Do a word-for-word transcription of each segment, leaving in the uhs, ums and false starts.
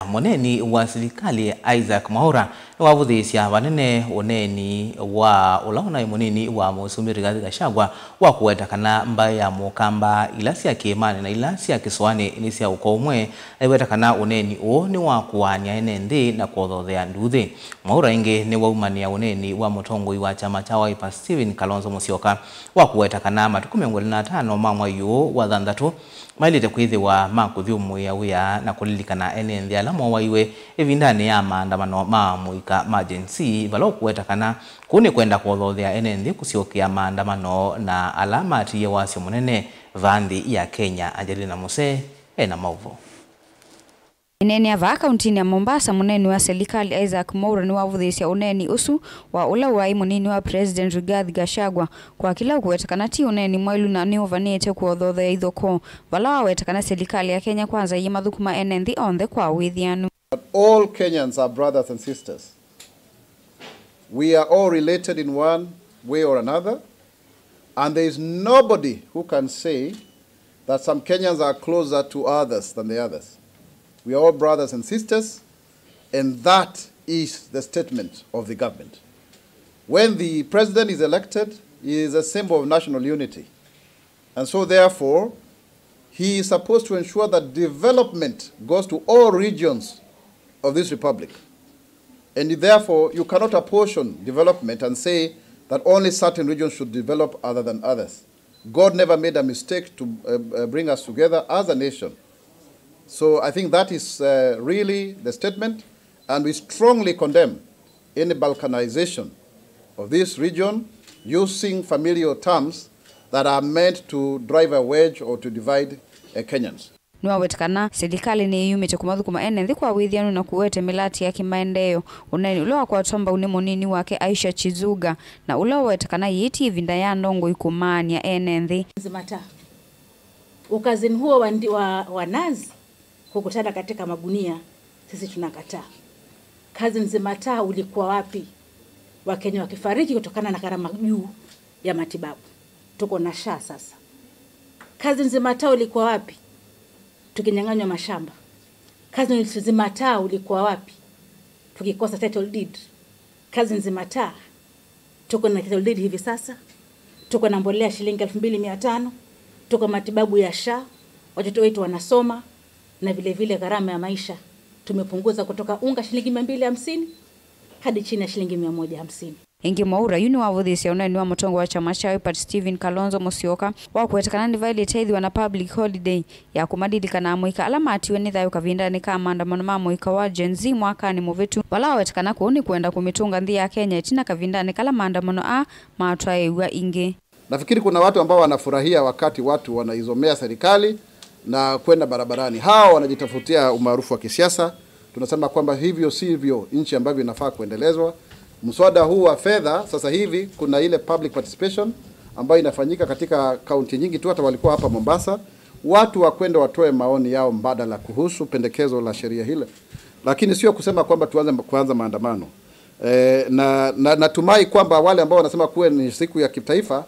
Mũneeni wa silikalĩ Isaac Mwaũra nĩwavũthĩĩsya vanene ũneeni wa ũla ũnaĩ mũnini wa Mũsumbĩ Rigathi Gachagua wa kũweta kana mbaĩ ya Mũkamba ila sya kĩĩmanĩ na ila sya kĩsũanĩ nĩ sya ũko ũmwe. Aiweta kana ũneeni ũũ nĩ wa kũaany'a ene nthĩ na kũothothea nduuthĩ. Mwaũra ĩngĩ nĩwaumanĩa ũneeni wa mũtongoi wa kyama kya Wiper Stephen Kalonzo Musyoka wa kũweta kana matukũ mĩongo ĩlĩ na atano ma mwai ũũ wa thanthatũ maĩlĩte kwĩthĩwa ma kũthyũmũĩa wĩa na kũlilikana ene nthĩ ala moowaiwe ĩvindanĩ ya maandamano ma mũika ma Gen Z, vala ũkũweta kana kũu nĩ kwenda kũothothea ene nthĩ kũsyokea maandamano na ala matiie wasyo mũnene vaa nthĩ ya Kenya. Angelina Musee ena maũvoo. Aineenea vaa kauntinĩ ya Mombasa, mũneeni wa silikalĩ Isaac Mwaũra nĩwavũthĩĩsya ũneeni ũsu wa ũla waĩ mũnini wa President Rigathi Gachagua, kwa kĩla ũkũweta kana ti ũneeni mwaĩlu na nĩũvanĩĩte kũothothea ithokoo, vala waweta kana silikalĩ ya Kenya Kwanza yĩmathũkũma ene nthĩ onthe kwa wĩthĩanu. But all Kenyans are brothers and sisters. We are all related in one way or another. And there is nobody who can say that some Kenyans are closer to others than the others. We are all brothers and sisters, and that is the statement of the government. When the president is elected, he is a symbol of national unity. And so, therefore, he is supposed to ensure that development goes to all regions of this republic. And therefore, you cannot apportion development and say that only certain regions should develop other than others. God never made a mistake to, uh, uh, bring us together as a nation. So I think that is, uh, really the statement, and we strongly condemn any balkanization of this region using familial terms that are meant to drive a wedge or to divide, uh, Kenyans. Nĩwaweta kana silikalĩ nĩyĩumĩte kũmathũkũma ene nthĩ kwa wĩthĩanu na kũwete mĩlatĩ ya kĩmaendeeo, ũneeni ũla wakwatwa mbau nĩ mũnini wake Aisha Chizuga, na ũla ũweta kana yĩĩ ti ĩvinda ya ndongoi kũmaany'a ene nthĩ. Nzima ta. Ukazini huo wa ndi-, wa, wa nazi kukutana katika magunia, sisi tunakataa. Kazi nzima ta, ulikuwa wapi? Wakenya wakifariki kutokana na gharama juu ya matibabu. Tuko na SHA sasa. Kazi nzima ta, ulikuwa wapi? Tukinyang'anywa mashamba. Kazi nzima ta, ulikuwa wapi? Tukikosa title deed. Kazi nzima ta, tuko na title deed hivi sasa. Tuko na mbolea shilingi elfu mbili mia tano. Tuko matibabu ya SHA. Watoto wetu wanasoma. Na vile vile gharama ya maisha tumepunguza kutoka unga shilingi mia mbili hamsini hadi chini ya shilingi mia moja hamsini. Ĩngĩ, Mwaũra yu nĩwavũthĩĩsya ũneeni wa mũtongoi wa kyama kya Wiper Stephen Kalonzo Musyoka wa kũweta kana nĩvaĩlĩte ĩthĩwa na public holiday ya kũmalilikana amũika ala matiwe nĩ thayũ kavindanĩ ka maandamano ma mũika wa Gen Z mwakanĩ mũvĩtu, vala waweta kana kũu nĩ kwenda kũmĩtũnga nthĩ ya Kenya ĩtina kavindanĩ kala maandamano aa matwaĩĩw'a ĩngĩ. Nafikiri kuna watu ambao wanafurahia wakati watu wanaizomea serikali na kwenda barabarani. Hao wanajitafutia umaarufu wa kisiasa. Tunasema kwamba hivyo sivyo nchi ambavyo inafaa kuendelezwa. Mswada huu wa fedha, sasa hivi kuna ile public participation ambayo inafanyika katika kaunti nyingi tu, hata walikuwa hapa Mombasa. Watu wakwenda watoe maoni yao mbadala kuhusu pendekezo la sheria hilo. Lakini sio kusema kwamba tuanze, kuanza maandamano. Eh, na, na, natumai kwamba wale ambao wanasema kuwa ni siku ya kitaifa,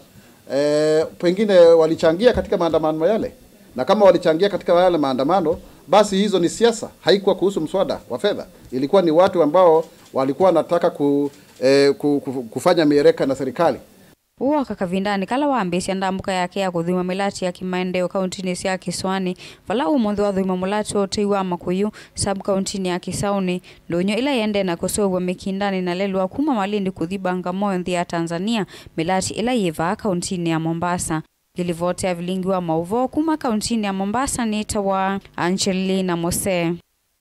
eh, pengine walichangia katika maandamano yale. Na kama walichangia katika yale maandamano, basi hizo ni siasa. Haikuwa kuhusu mswada wa fedha. Ilikuwa ni watu ambao walikuwa wanataka ku, eh, ku, ku, kufanya miereka na serikali. Ũũ woka kavindanĩ kala wambĩĩsya ndambũka yake ya kũthũima mĩlatĩ ya kĩmaendeeo kauntinĩ sya kĩsũanĩ, vala ũmũnthĩ wathũima mũlatĩ wa ũtei wa Makũyũ sub kauntinĩ ya Kĩsaũnĩ, ndũnyũ ĩla ĩendee na kũseũvw'a Mĩkindanĩ na lelũa kuma Malindi kũthi Bagamoyo nthĩ ya Tanzania, mĩlatĩ ĩla yĩ vaa kauntinĩ ya Mombasa. Ngĩlivoti ya vilingi wa maũvoo kuma kauntinĩ ya Mombasa nĩtawa Angelina Mose.